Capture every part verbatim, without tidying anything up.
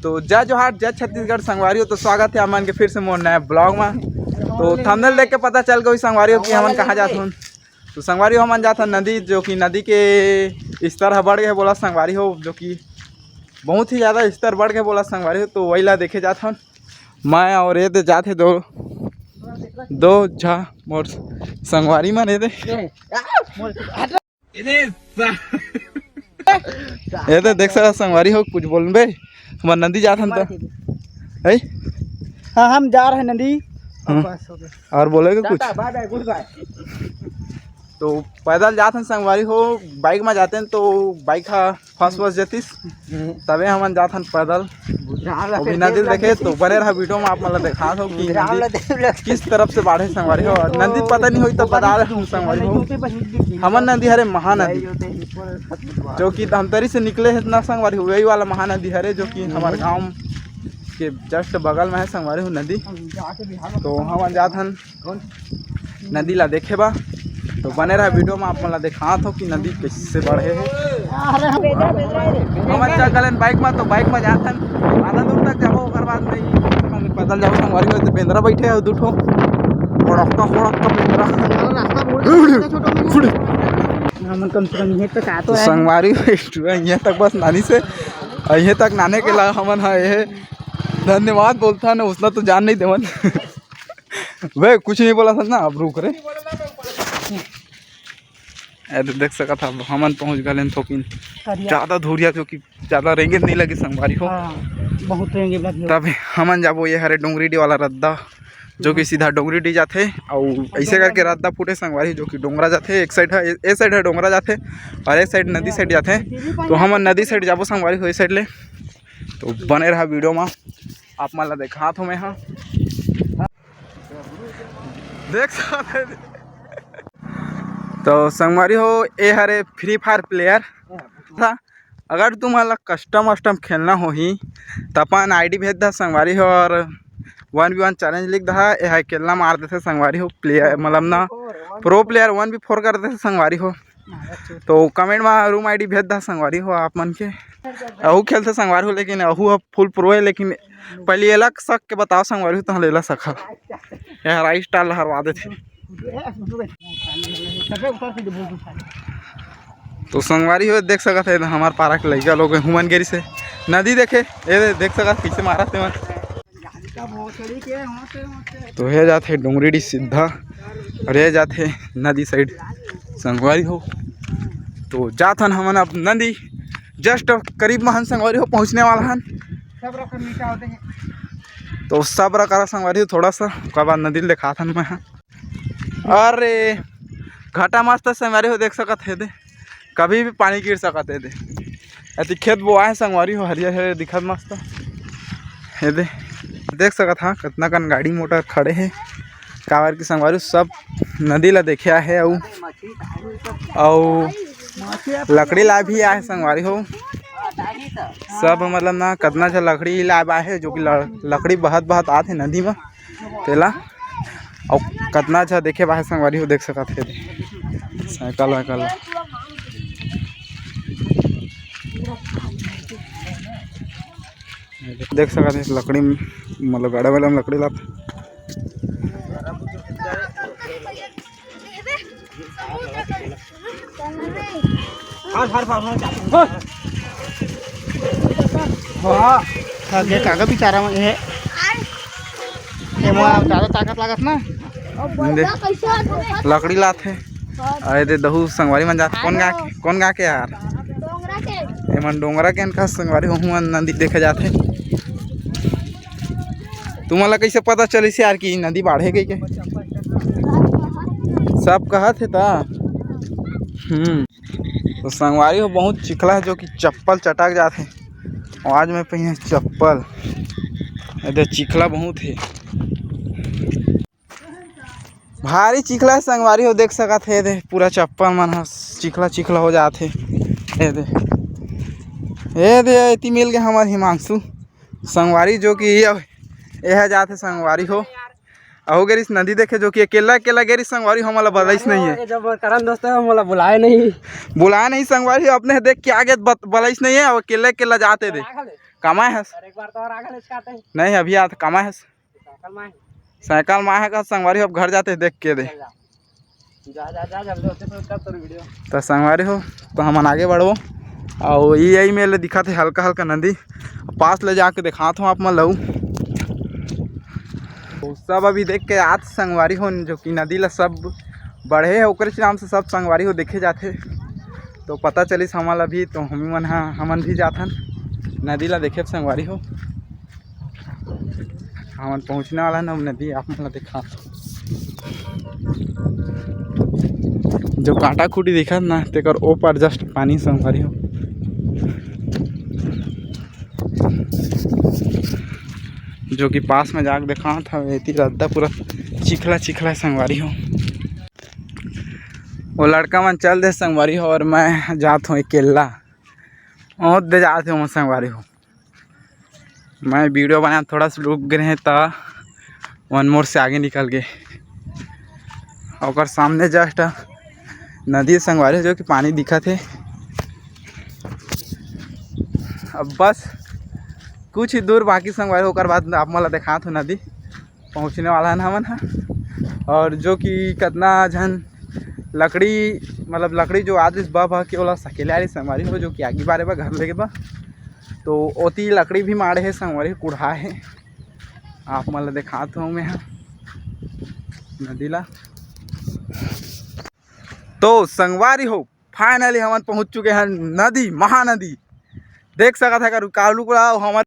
तो जय जोहार, जय छत्तीसगढ़ संगवारी हो। तो स्वागत हे आप मन के फिर से मोर नया ब्लॉग में। तो थंबनेल देख के पता चल गई संगवारी हो कि हमन कहाँ जात हन। तो संगवारी हो, हमन जात हन नदी, जो कि नदी के स्तर ह बढ़ गए बोला संगवारी हो, जो कि बहुत ही ज़्यादा स्तर बढ़ गए बोला संगवारी हो। तो वही ला देखे जात हन मैं और ये दे जात हे दो दो झा मोर संगवारी मन ये दे। ये दे देख सकत संगवारी हो, कुछ बोलबे, हमर नदी जात हन त। है? हाँ, हम जा रहे नदी। हाँ। बस हो गया। और बोलेगा कुछ? टाटा, बाय बाय, गुड बाय। तो पैदल जात हन संगवारी हो, बाइक में जाते हैं तो बाइक हा फंस फंस जतिस, तबे हमन जात हन पैदल। वो भी नदी ल देखे तो बने रहा वीडियो में, आप मन ला दिखात हो कि नदी किस तरफ से बाढ़े संगवारी हो। और नदी पता नहीं होई तो बता रहे हूँ संगवारी हो, हमर नदी हरे महानदी, जो कि धमतरी से निकले है ना संगवारी हो, वही वाला महानदी हरे, जो कि हमारे गांव के जस्ट बगल में है संगवारी हो नदी। तो हमन जात हन नदी ला देखे बा। तो बने रहा वीडियो में, आप मन ला दिखात हो कि नदी कैसे बढ़े है। हमन चल गलन बाइक में, तो बाइक में जात हन, आधा दूर तक जाबो, ओकर बाद में ही पैदल जाबो संगवारी हो। तो बेंदरा बैठे है दू ठो, बड़का बड़का बेंदरा। हमन कम से कम ये तक आ तो तो है। संगवारी हो, ये तक बस नानी से, ये तक नाने के ला हमन है, ये धन्यवाद बोलता है ना, उसना तो जान नहीं देवन। बे, कुछ नहीं बोला था ना, अब रुक रे। ए, तो देख सकत हव, हमन पहुंच गए थोकिन करिया। ज्यादा धुरिया, जो कि ज्यादा रेंगे नहीं लगे संगवारी हो। हाँ, बहुत रेंगे लगे। तब हमन जाबो ये हरे डोंगरीडीह वाला रद्दा, जो कि सीधा डोंगरीडीह जाथे, अउ ऐसे करके रद्दा फूटे संगवारी, जो कि डोंगरा जाथे, एक साइड है, ए साइड है डोंगरा जाथे, और एक साइड नदी साइड जाथे। तो हमन नदी साइड जाबो संगवारी हो, ए साइड ले। तो बने रहा वीडियो में, आप मन ला दिखात हो मैं हा। देख सकत हे। तो संगवारी हो, ए हरे Free Fire player था। अगर तुमन ला कस्टम वस्टम खेलना होही, त अपन आईडी भेज दा संगवारी हो, और वन वी वन चैलेंज लिख दहा, ए हा अकेला मार देथे संगवारी हो। प्लेयर मतलब ना, प्रो प्लेयर वन वी फोर कर देथे संगवारी हो। तो कमेंट में रूम आईडी भेज दा संगवारी हो आप मन के। अहू खेलथे संगवारी हो, लेकिन अहू ह फुल प्रो है, लेकिन पहले एला सक के बताओ संगवारी हो, तहाँ लेला सका। यार आई स्टार हरवा देथे। तो संगवारी हो देख सकत है, हमार पारा के लइका लोग हुमन गेरी से नदी देखे, ये दे-, देख सकत कैसे मारत हे मन। तो हे जात हे डोंगरीडीह सीधा, और ये जात हे नदी साइड संगवारी हो। तो जात हन हमन अब नदी, जस्ट करीब में हन संगवारी हो, पहुँचने वाला हन। सब रकम मीठा होते हैं। तो सब रकम संगवारी हो, थोड़ा सा ओकर बाद नदी ल देखात हन मैं हा। अरे घाटा मस्त संगवारी हो, देख सकत हे दे, कभी भी पानी गिर सकत हे दे। अति खेत बोआए संगवारी हो, हरियर हरियर दिखत मस्त हे दे। देख सकत हा कतना कन गाड़ी मोटर खड़े हे, काबर कि संगवारी हो सब नदी ला देखे आहे, अउ अउ लकड़ी ला भी आहे संगवारी हो। सब मतलब ना कतना झन लकड़ी ला आहे, जो कि ल-, लकड़ी बहत बहत आत हे नदी में। तेला अउ कतना अच्छा देखे बाहे संगवारी हो, देख सकत हे साइकिल वाइकिल। देख सकत हे लकड़ी, मतलब गाड़ा वाला में लकड़ी लात। आगे कागा बिचारा मन हे। ये मोला ज्यादा ताकत लागत ना। दे, लकड़ी लात हे। अरे दे दहू संगवारी मन जात। कौन गा के, कौन गा के यार? डोंगरा के। एमन डोंगरा के एनका संगवारी हो, हुआ नदी देखे जात हे। तुमन ला कैसे पता चलिस यार कि नदी बाढ़े गई के? सब कहत हे ता। हम्म। तो संगवारी हो बहुत चिखला हे, जो कि चप्पल चटक जात हे। आज मैं पहिने चप्पल, एदे चिखला बहुत हे, भारी चिखला हे संगवारी हो, देख सकत हे एदे पूरा चप्पल मन ह चिखला चिखला हो जात हे। एदे, एदे एती मिल गए हमर हिमांशु संगवारी, जो कि ये, ये जात हे संगवारी हो। अहू गेरिस नदी देखे, जो कि अकेला अकेला गेरिस संगवारी, हमला बलाइस नहीं है। जब करन दोस्त है, हमला बुलाए नहीं। बुलाए नहीं संगवारी, अपने देख के आगे बत-, बलाइस नहीं है, अउ अकेला अकेला जाते दे। कमाए हस? अरे, एक बार तो और आगे ले इसका आते हैं। नहीं, अभी आत कमाए हस। साइकिल में आए। साइकिल में आए का संगवारी हो, अब घर जाते देख के दे। चल जा। जा, जा, जा, जल्दी होते तो कब तोर वीडियो। तो संगवारी हो, तो हमन आगे बढ़बो। अउ ये यही मेर ले दिखत हे हल्का हल्का नदी, पास ले जाके दिखात हूँ आप मन लऊ। तो सब अभी देख के आत संगवारी हो, जो कि नदी ला सब बढ़े हे, ओकरे नाम से सब संगवारी हो देखे जाथे। तो पता चलिस हमन ला भी, तो हमी मन हा, हमन भी जाथन नदी ला देखे संगवारी हो। हमन पहुँचने वाला हन अब नदी, आप मन ला दिखात हूँ। जो कांटा खूंटी दिखत ना, तेकर ओ पार just पानी संगवारी हो, जो कि पास में जाके दिखात हवे। एती रद्दा पूरा चिखला चिखला हे संगवारी हो। वो लड़का मन चल दे संगवारी हो, और मैं जात हूँ अकेला। ओत दे जात हूँ संगवारी हो। मैं वीडियो बनाए थोड़ा सा रुक गए हैं, त वन मोर से आगे निकल गए। ओकर सामने just नदी संगवारी हो, जो कि पानी दिखत हे। अब बस कुछ ही दूर बाकी संगवारी, ओकर बाद आप मन ला दिखात हूँ नदी। पहुँचने वाला हन हमन ह। और जो कि कतना झन लकड़ी, मतलब लकड़ी जो आदिस बह बह के ओला सकेले आली संगवारी हो, जो कि आगी बारे बा, घर लेगे बा। तो ओती लकड़ी भी माड़े हे संगवारी, कुढ़ा हे। आप मन ला दिखात हूँ मैं ह नदी ला। तो संगवारी हो, finally हमन पहुंच चुके हैं नदी, महानदी। देख सकत है करू कालू को हमर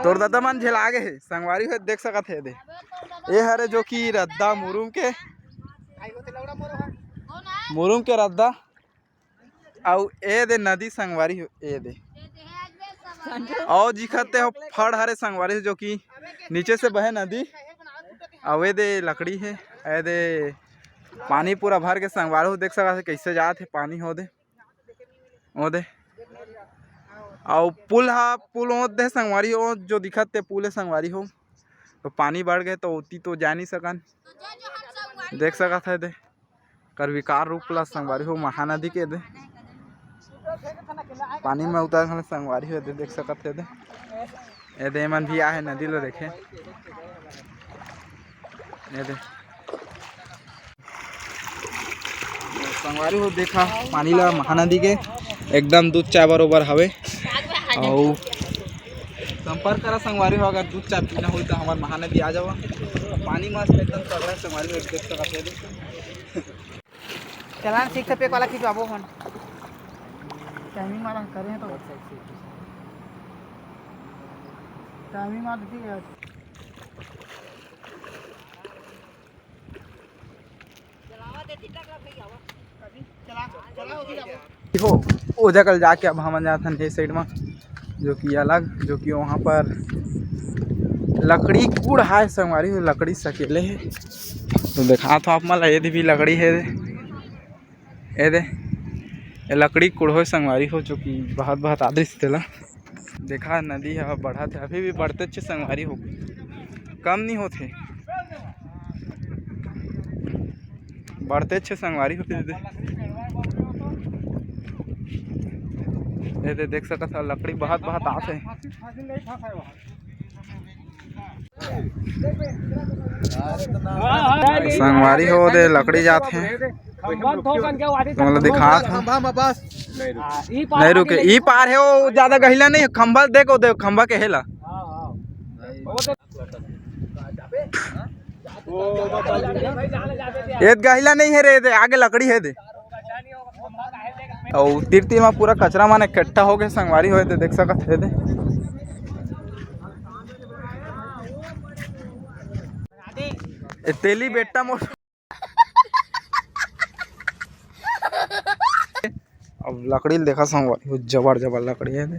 तोर दादा मन झेला आगे हे संगवारी हो, देख सकत है दे। ये हरे जो कि रद्दा मुरुम के, मुरुम के रद्दा। अउ ए दे नदी संगवारी हो, ए दे। अउ दिखत ते हो फड़ हरे संगवारी हो, जो कि नीचे से बहे नदी। अउ ए दे लकड़ी हे, ए दे पानी पूरा भर के संगवारी हो, देख सकत हे कैसे जात हे पानी हो दे। ओ दे। अउ पुल हा, पुल ओ दे संगवारी हो, जो दिखत ते पुल हे संगवारी हो। तो पानी बढ़ गए तो ओती तो जा नहीं सकन। देख सकत है दे। कर विकार रूप ला संगवारी हो महानदी के दे। पानी में उतर हन संगवारी हो दे, देख सकत है दे। ए दे एमन भी आहे नदी ला देखे। ए दे। संगवारी हो देखा पानी ला महानदी के एकदम दूध चाय बरोबर हवे। अउ संपर्क करा संगवारी हो, अगर दूध चाय पीना होई तो हमार महानदी आ जावा। पानी मस्त एकदम तगड़ा है संगवारी हो, देख सकत है। चलान सीख से पेक वाला खिंचवाबो हन। टाइमिंग वाला करे हैं तो। टाइमिंग वाला ठीक है। हो, ओ जगह जाके अब हमन जाथन ए साइड में, जो कि अलग, जो कि वहाँ पर लकड़ी कुढ़ हाय संगवारी हो, लकड़ी सकेले हे। तो दिखात हो आप मन ला, एदे भी लकड़ी हे, एदे, ए लकड़ी कुढ़ होय संगवारी हो, जो कि बहुत बहुत आदरिस तेला। देखा नदी ह बढ़त हे, अभी भी बढ़तेच हे संगवारी हो, कम नहीं होत हे, बढ़तेच हे संगवारी हो। एदे, एदे देख सकत ह लकड़ी बहत बहत आत हे। संगवारी हो दे लकड़ी जात हे। तुमन ला दिखात हूँ। खंभा में बस। नहीं रुके, ई पार हे, वो ज्यादा गहिला नहीं हे, खंभा देखो, देख खंभा के हेला। एत गहिला नहीं हे रे, दे आगे लकड़ी हे दे। अउ तीर तीर में पूरा कचरा मन इकट्ठा हो गए, संगवारी हो दे, देख सकत हे दे। ए तेली बेटा मोर। अब लकड़ी ल देखा संगवारी हो, जबर जबर लकड़ी हे दे।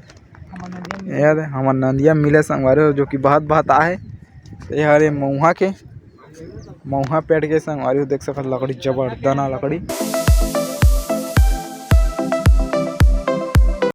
ये दे, हमर नंदिया मिले संगवारी हो, जो कि बहत बहत आहे। ये हरे मऊहा के, मऊहा पेड़ के संगवारी हो, देख सकत लकड़ी जबर दना लकड़ी।